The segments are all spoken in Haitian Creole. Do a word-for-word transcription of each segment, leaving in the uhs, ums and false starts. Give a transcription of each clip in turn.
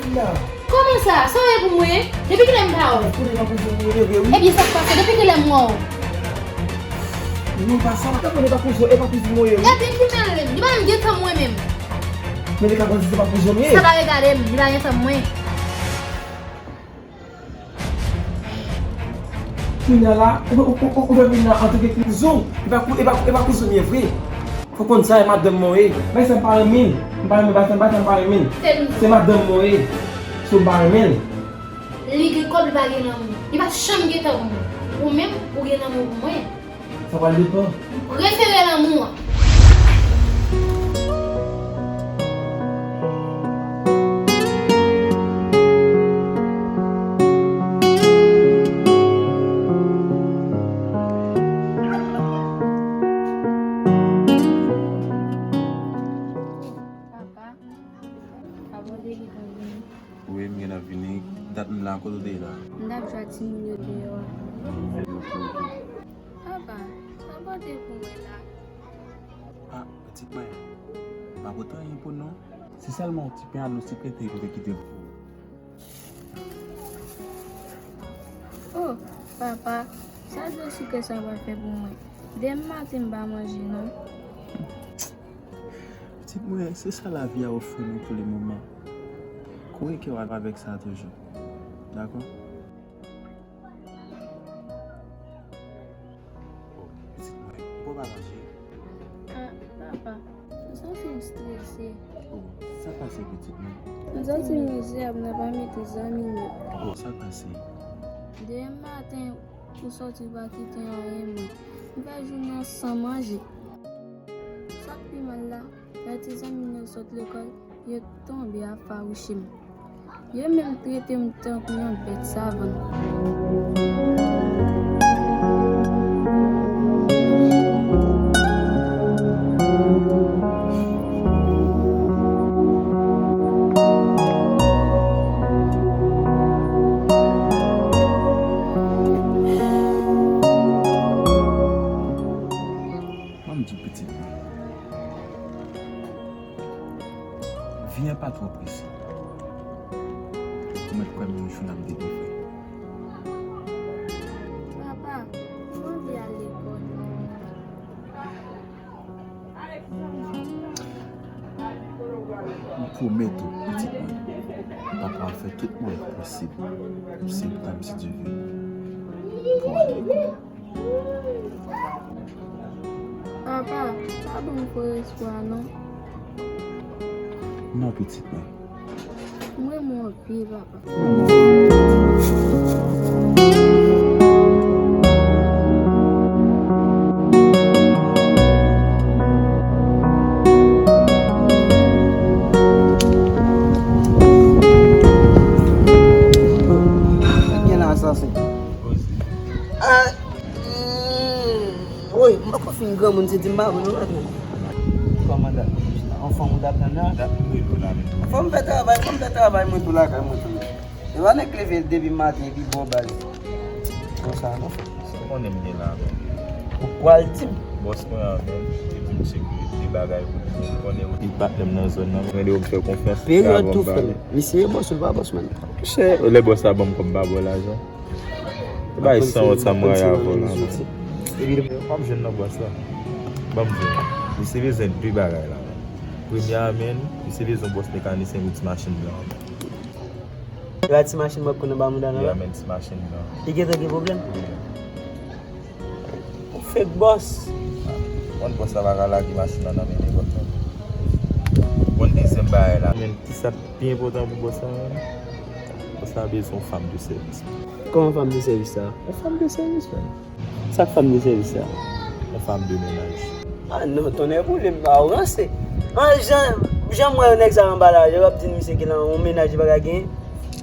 Kòman sa? Sa w ye pou mwen? Depi kilè m pa wè w? Konnen pa kouzin mwen ye vre, wi. Ebyen, sa k pase? Depi kilè m wè w? Non, pa sa, pa konnen pa kouzin, e pa kouzin mwen ye, wi. Ebyen, ki mele m? Li pa menm gen tan mwen menm. Men li ka konnen se pa kouzin mwen ye. Sa pa regade m, li pa gen tan mwen. Kounye a la, ou, ou, ou, ou, ou fè vin la antanke kouzin w. E pa kou-, e pa, e pa kouzin w ye vre. Fò konn sa, e madanm mwen w ye. Bay sa m pa renmen l. M pa renmen, bay sa, bay sa m pa renmen l. Se madanm mwen w ye. So m pa renmen l. Li gen kòb, li pa gen lanmou. Li pa janm gen tan pou mwen. Ou menm, ou gen lanmou pou mwen. Sa pral depann. M prefere lanmou an. Papa, abòne li pou vini. Wi, m gen ap vini. Dat m la, kote w te ye la? M t ap jwe ak timoun yo deyò a. Ok, ok. Papa, sa pote pou mwen la? Ah, pitit mwen, m pa pote anyen pou nou. Se sèlman yon ti pen a dlo sikre te pou te kite pou ou. Oh, papa, sa dlo sikre sa pral fè pou mwen? Demen maten m pa manje non. Pitit mwen, se sa lavi a ofri nou pou le moman. Kouri kè w avèk sa toujou. Dakò? Oh, pitit mwen, ou pa manje? Ah, papa, m santi m strese. Oh, sa pase, pitit mwen? M santi m mizerab nan pami tout zanmi m yo. Oh, sa pase? Demen maten, ou sòti, ou pa kite anyen mwen. M fè jounen an san manje. Sa k pi mal la, lè ti zanmi m yo sot lekòl, yo tonbe ap fawouche m. Yo menm trete m tankou yon bèt savann. Ban m di w, pitit mwen. Vi a pa twò prese. Ou mèt kwè m, yon jou n ap devlope. Papa, m anvi al lekòl. M pwomèt ou, pitit mwen, papa a fè tout mwayen posib, si w tann si Dye vle, pou w al lekòl. Papa, pa ban m fo espwa non. Non, pitit mwen. M renmen w anpil, papa. Gen la, asasen. Ah, mm, wi, m poko fin granmoun, se di m pa vle non, patwon. Kòman dat? Anfòm ou t ap tann la? Dat m rele w la menm. Fò m fè travay, fò m fè travay mwen tou lakay mwen tou. E pa nèg k leve depi maten epi bon baz. Konsa non. Sa w konnen m gen la menm. Ou pral di m. Bòs mwen an menm, li di m se ki de bagay pou di m. Ou konnen ou li patnè m nan zòn nan. Mwen de ou m fè konfyans. Peryòd tou frè m. Misye e bòs ou, l pa bòs mwen. Chè, lè bòs la ban m kòb m pa ba w lajan. E bay sanwont sa m rayi avè w la menm. W ap jwenn nan bòs la. Ban m di w. Misye bezwen de bagay la menm. Premye a menm, misye bezwen bòs mekanisyen pou ti machin blan. E pa ti machin mwen konnen ba mouda nan la? Wi, men ti machin nan. Li gentan gen pwoblèm? Wi. Ou fake bòs. Konn bòs la pa ka lage machin nan nan men nenpòt moun. Konn dezyèm bagay la. Men kisa k pi enpòtan pou bòs la menm? Bòs la bezwen yon fanm de sèvis. Kòman fanm de sèvis sa? Yon fanm de sèvis menm. Sa k fanm de sèvis la? Yon fanm de mennaj. Ah non, tonnè boule m, pa w ranse. An jan, jan m wè yon nèg sa anba la, yo ap di misye gen yon mennaj li pa ka genyen.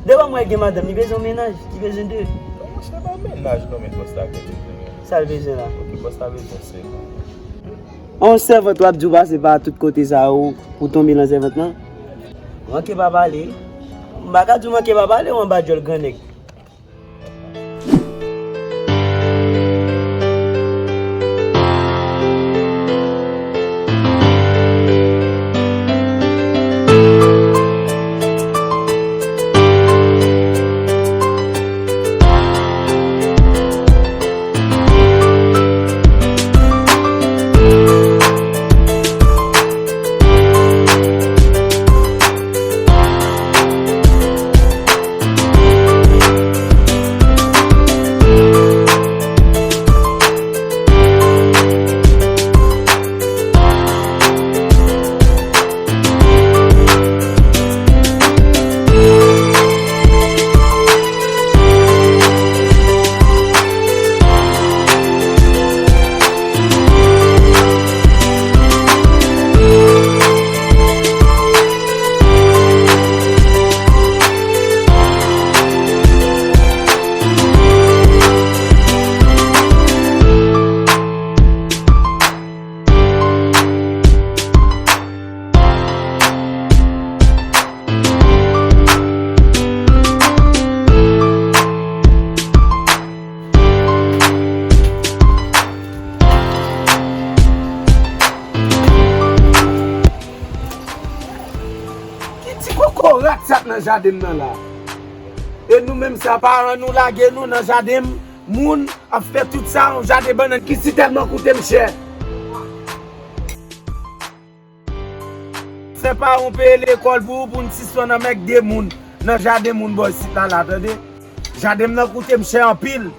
Devan m wè gen madanm, li bezwen yon mennaj, li bezwen de. Non, monchè, pa mennaj non, men bòs la gen bezwen mennaj. Sa l bezwen la? Ok, bòs la bezwen sèvant. Yon sèvant w ap di w pase pa tout kote sa yo pou tonbe nan sèvant lan? Manke pa pale. M pa ka di w manke pa pale, w anba djòl gran nèg. Rat sa k nan jaden m nan la. E nou menm sa, paran nou lage nou nan jaden m, moun ap fè tout sa, yon jaden bannann ki si tèlman koute m chè. Fè paran w peye lekòl pou ou, pou n sispann anmègde moun nan jaden moun bò isit la, la, tande. Jaden m nan koute m chè anpil.